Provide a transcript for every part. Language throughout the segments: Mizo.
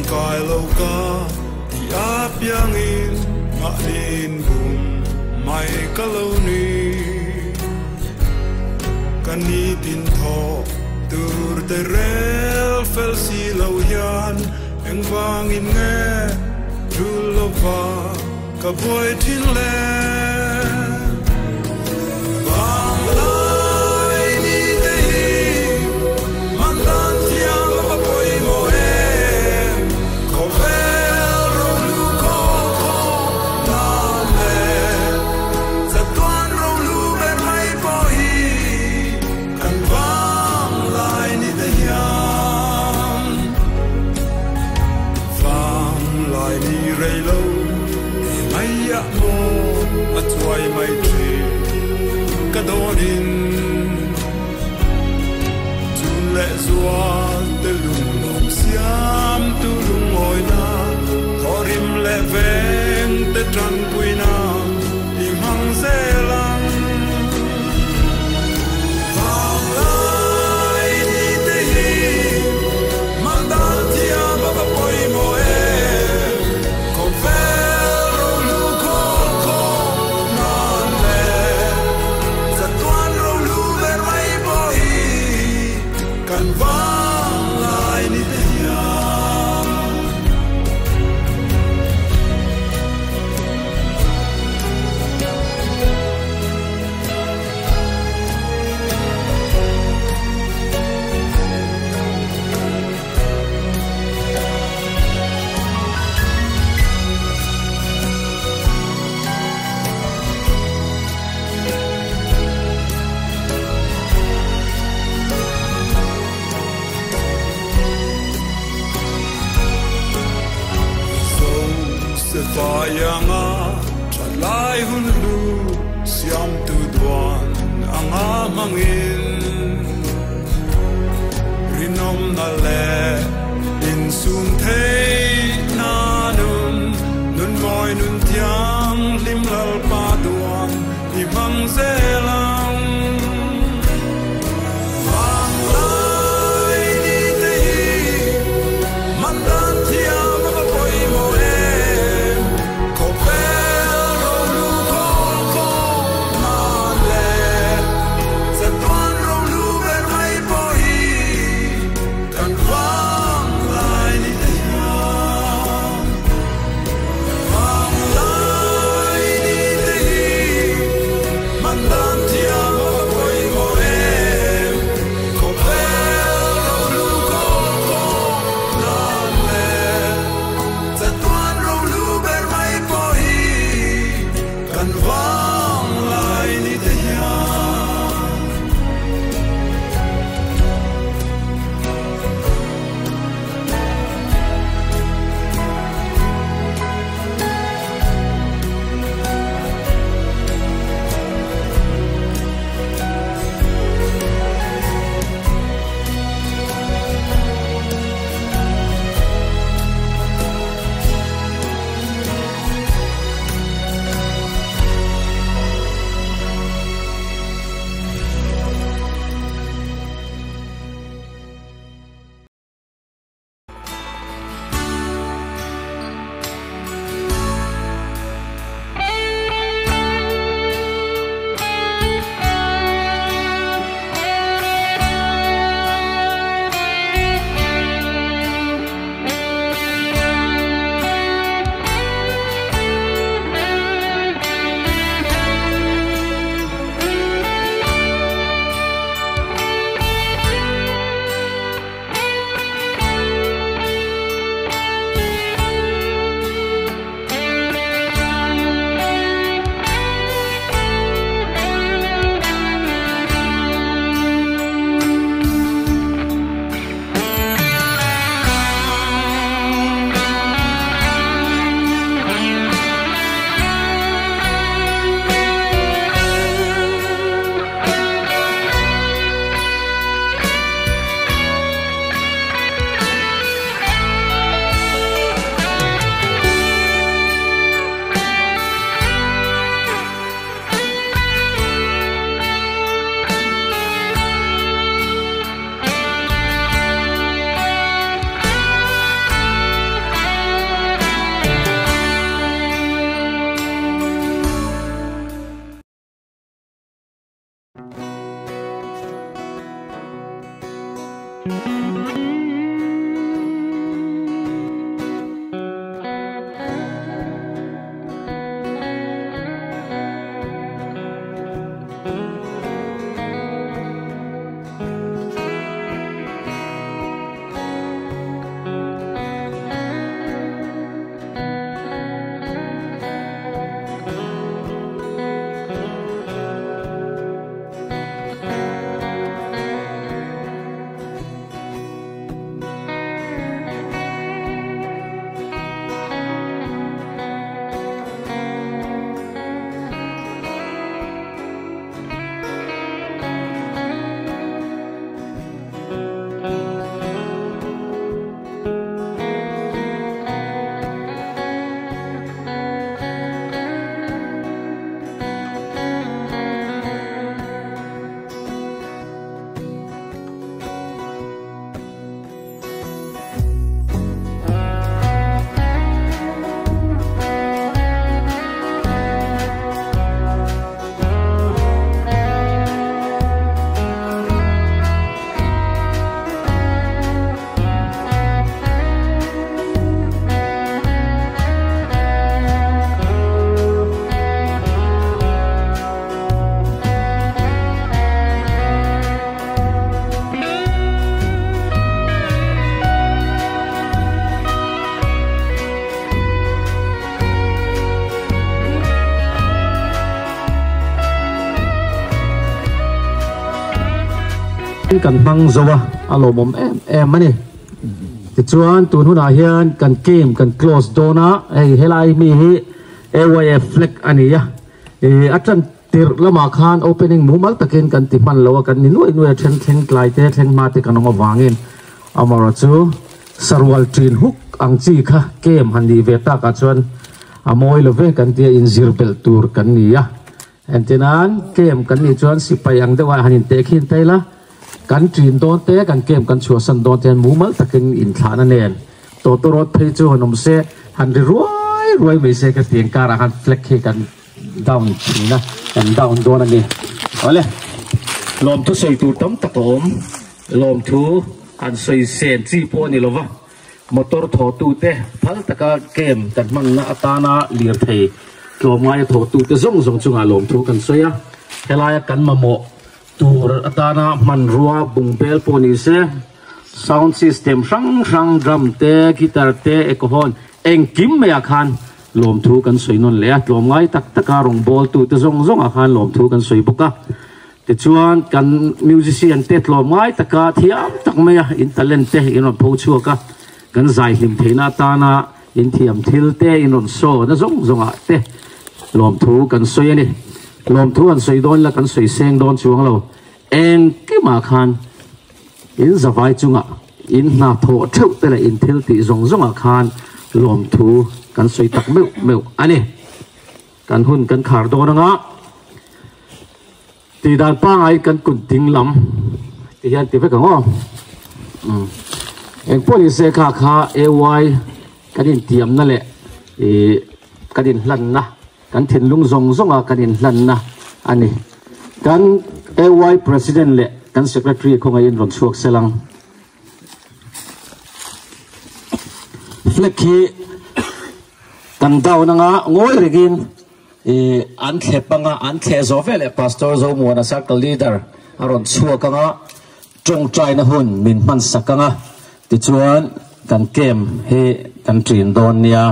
Tangkai lo ka ti apiangin mahlin bum mai ka lo ni. Kan ni tin tho tur te rel fel si lo hian eng vangin nge thul lo va ka buai thin le. Vang lai ni te hi man dan thiam a pawimawh em, khawvel ro lu khawl khawl nan le chatuan ro lu ber mai pawh hi kan vang lai ni te hian. Vang lai ni rei lo e mai ah maw a chuai mai thin ka dawnin chun leh zual te lung lawm siam tu lungawi na thawrim leh veng te tanpui na i hmang zel ang. Vang lai ni te hi man dan thiam a va pawimawh em, khawvel ro lu khawl khawl nan le chatuan ro lu ber mai pawh hi kan vang lai ni te hian. Zo se faianga thalai hun lu siam tu duan anga mangin rinom na le in sum thei na nun nun moi nun thiang lim lal pa duan i mang zelang. Vang lai ni te hi man dan thiam a va pawimawh em, khawvel ro lu khawl khawl nan le chatuan ro lu ber mai pawh hi kan Kan hmang zo a, a lawmawm em em a ni. Tichuan tun hunah hian kan game kan close dawn a, hei helai mi hi AYF flag a ni a, ih a tan tirh lamah khan opening mumal takin kan ti hman lo a, kan ni nuai nuai a then thleng tlai te thleng hma te kan awm avangin amaherawh chu sarual ṭin huk ang chi kha game han nih ve takah chuan a mawi lo ve kan tia inzir belh tur kan ni a. Entirnan, camp kan nih chuan sipai ang deuhah han intehkhin ta ila, kan ṭin dawn te, kan camp kan chhuahsan dawn te hian mumal takin inthlahna nen tawtawrawt phei chu han awm se, han ri ruai ruai mai se ka ti ang karah khan flag hi kan down thin a, kan down dawn a ni. Awle, lawmthu sawi tur tam tak a awm, lawmthu han sawi sen chi pawh a ni lova, Motor thawhtute phal taka camp kan hmanna atana lirthei tlawmngaia thawhtute zawng zawng chungah lawmthu kan sawi a. Helaia kan mamawh tur atana hmanrua bungbel pawh ni se, sound system hrang hrang, drum te, guitar te, echo horn engkim maiah khan lawmthu kan sawi nawn leh a. Tlawmngai tak taka rawngbawltute zawng zawngah khan lawmthu kan sawi bawk a. Tichuan, kan musician te tlawmngai taka thiam tak maia in talent te in rawn pho chhuak a, kan zai hlim theihna atana in thiam thil te in rawn show na zawng zawngah te lawmthu kan sawi a ni. Lawmthu han sawi dawn ila kan sawi seng dawn chuang lo. Engkimah khan in zavai chungah in hna thawh theuh te leh in thil tih zawng zawngah khan lawmthu kan sawi tak meuh meuh a ni. Kan hun kan khar dawn anga tih dan pangai kan kut ding lam ti hian ti vek ang aw. Eng pawh ni se kha kha AY kan intiamna leh ih kan inhlanna kan thinlung zawng zawnga kan inhlanna a ni. Kan AY President leh kan Secretary khawngaihin rawn chhuak sel ang. Flag hi kan down anga ngawi rengin ih an thlep anga an thleh zawh veleh Pastor Zomuana Circle Leader a rawn chhuak anga tawngtaina hun min hman sak anga tichuan kan camp hi kan ṭin dawn nia.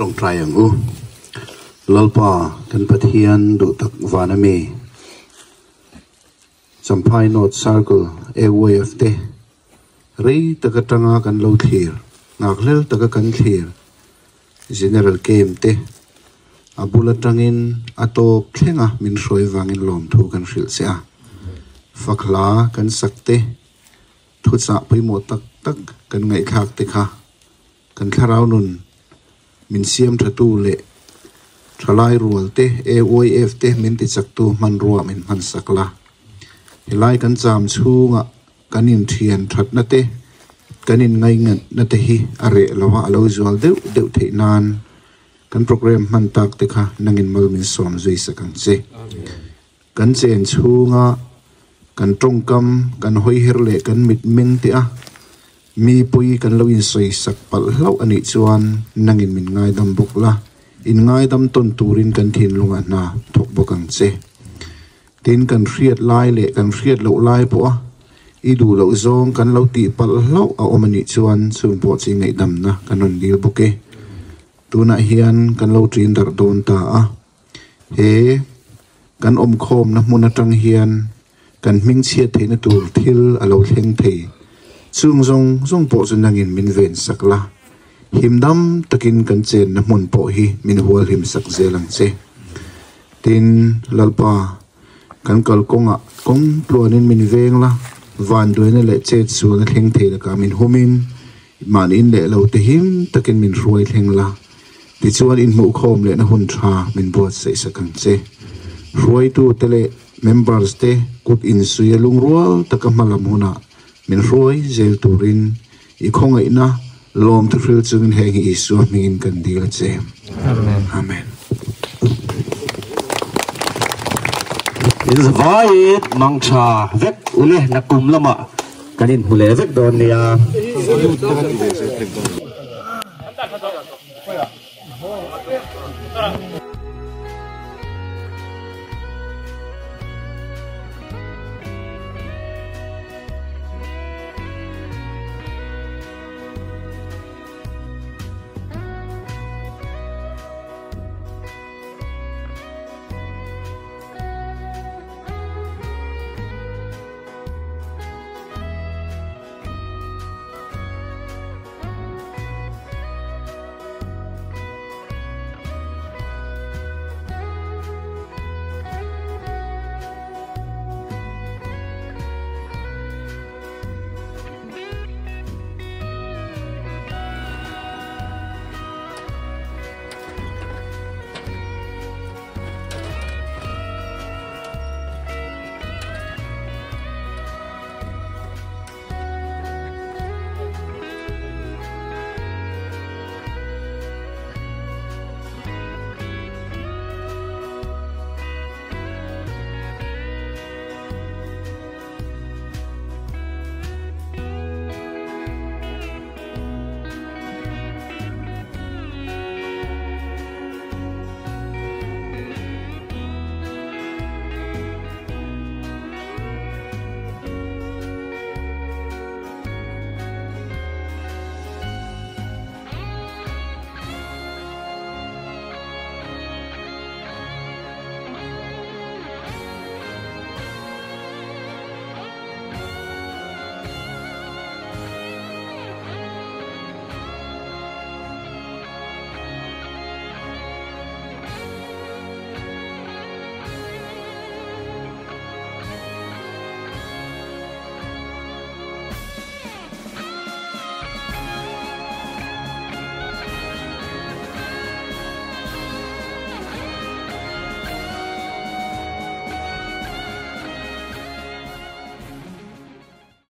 Tawngtai ang u. Lalpa kan Pathian duh tak van ami Champhai North Circle AYF te rei tak atanga kan lo thlir, nghakhlel taka kan thlir General Camp te. A bul atangin a tawp thlenga min hruai vangin lawmthu kan hrilh che a. Fak hla kan sak te, thuchah pawimawh tak tak kan ngaihthlak te kha kan thlarau nun min siam thatu leh thalai rual te, AYF te min tichaktu hmanrua min hmansak la. Helai kan cham chhungah kan inthian thatna te, kan inngaingatna te hi a reh lo a, a lo zual deuh deuh theih nan kan program hman tak te kha nangin mal min sawm zui sak ang che. Kan chen chhunga kan tawngkam, kan hawiher leh kan mitmeng te a mi pawi kan lo insawi sak palh hlauh a nih chuan nangin min ngaidam bawk la, inngaidam tawn turin kan thinlungah hna thawk bawk ang che. Tin, kan hriat lai leh kan hriat loh lai pawha i duh loh zawng kan lo tih palh hlauh a awm a nih chuan chung pawh chi ngaihdamna kan rawn dil bawk e. Tunah hian kan lo ṭin darh dawn ta a, he kan awmkhawmna hmun aṭang hian kan hmingchhiat theihna tur thil a lo thleng thei. Chung zawng zawng pawh chu nangin min ven sak la, him dam takin kan chenna hmun pawh hi min hualhim sak zel ang che. Tin, Lalpa, kan kalkawngah kawng tluanin min veng la, vanduaina leh chet sualna thleng thei lakah min humin, mahniin leh lo te him takin min hruai thleng la, tichuan inhmuhkhawm lehna hun tha min buatsaih sak ang che. Hruaitute leh members te kut insuia lungrual taka hmalam hunah min hruai zel turin i khawngaihna lawm thuhril chungin heng hi Isua hmingin kan dil a che. Amen. Amen. In zavaiin mang tha vek ule nakum lamah kan inhmu leh vek dawn nia.